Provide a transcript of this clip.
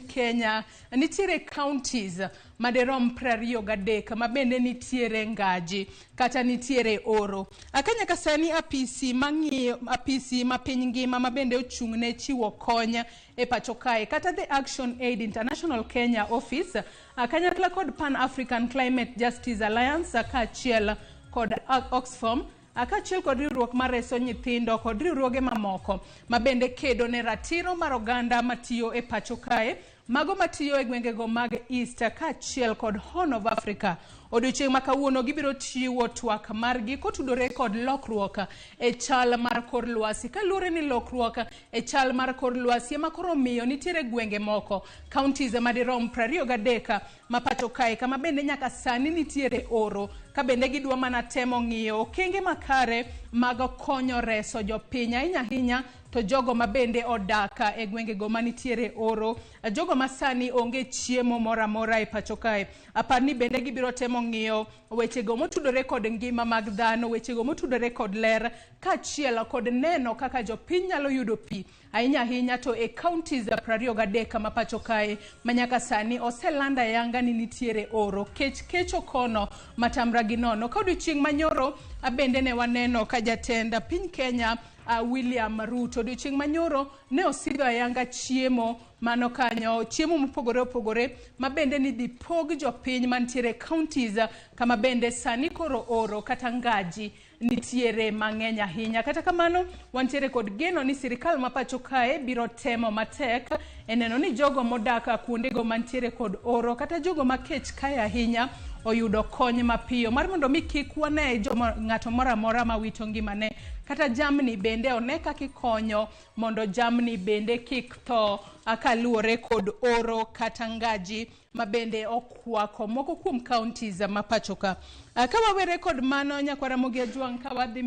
Kenya nitiere counties madirom 23 ma bende nitiere ngaji kata nitiere oro. Aka nyaka sani apisi mang'iyo apisi ma piny ngima ma bende ochung' ne chiwo kony e pacho kae kata the Action Aid International Kenya Office kanyakla kod Pan African Climate Justice Alliance kaachiel kod Oxfam kaachiel kod riwruok mar reso nyithindo kod riwruoge mamoko ma bende kedo ne ratiro mar oganda matiyo e pacho kae, mago matiyo e gwengego mag East kaachiel kod Horn of Africa. Odiochieng' ma kawuono gibiro chiwo twak margi kotudore kod lokruok e chal mar kor lwasi. Kaluwore ni lokruok e chal mar kor lwasi ema koro omiyo nitiere gwenge moko, counties madirom 23 ma pacho kae, kama bende nyaka sani nitiere oro, ka bende gidwa mana temo ng'iyo okenge makare mag konyo reso jopiny, ahinya ahinya to jogo ma bende odak e gwengego manitiere oro, jogo ma sani onge chiemo moro amora e pacho kae. Apar ni bende gibiro temo ng'iyo wechego motudore kod ngima mag dhano, wechego motudore kod ler, kaachiel kod neno kaka jopiny nyalo yudo pi, ahinya ahinya to e counties 23 ma pacho kae ma nyaka sani oseland ayanga ni nitiere oro, kech kecho kono matamra gi nono. Ka odiochieng' manyoro bende ne waneno ka jatend piny Kenya William Ruto odiochieng' manyoro ne osidho ayanga chiemo mano kanyo, chiemo mopogore opogore ma bende nidhi pog jopiny mantiere counties kama bende sani koro oro kata ngaji nitiere mang'eny ahinya. Kata kamano, wantiere kod geno ni sirikal ma pacho kae biro temo matek e neno ni jogo modak kuondego mantiere kod oro kata jogo ma kech kae ahinya oyudo kony mapiyo mar mondo mi kik wane joma ng'ato moro amora ma wito ngimane, kata jamni bende one kaka ikonyo mondo jamni bende kik tho kaluwore kod oro kata ngaji ma bende okwako moko kuom counties ma pacho ka. Ka wawere kod mano, nyakwara Ramogi Ajwang', ka wadhi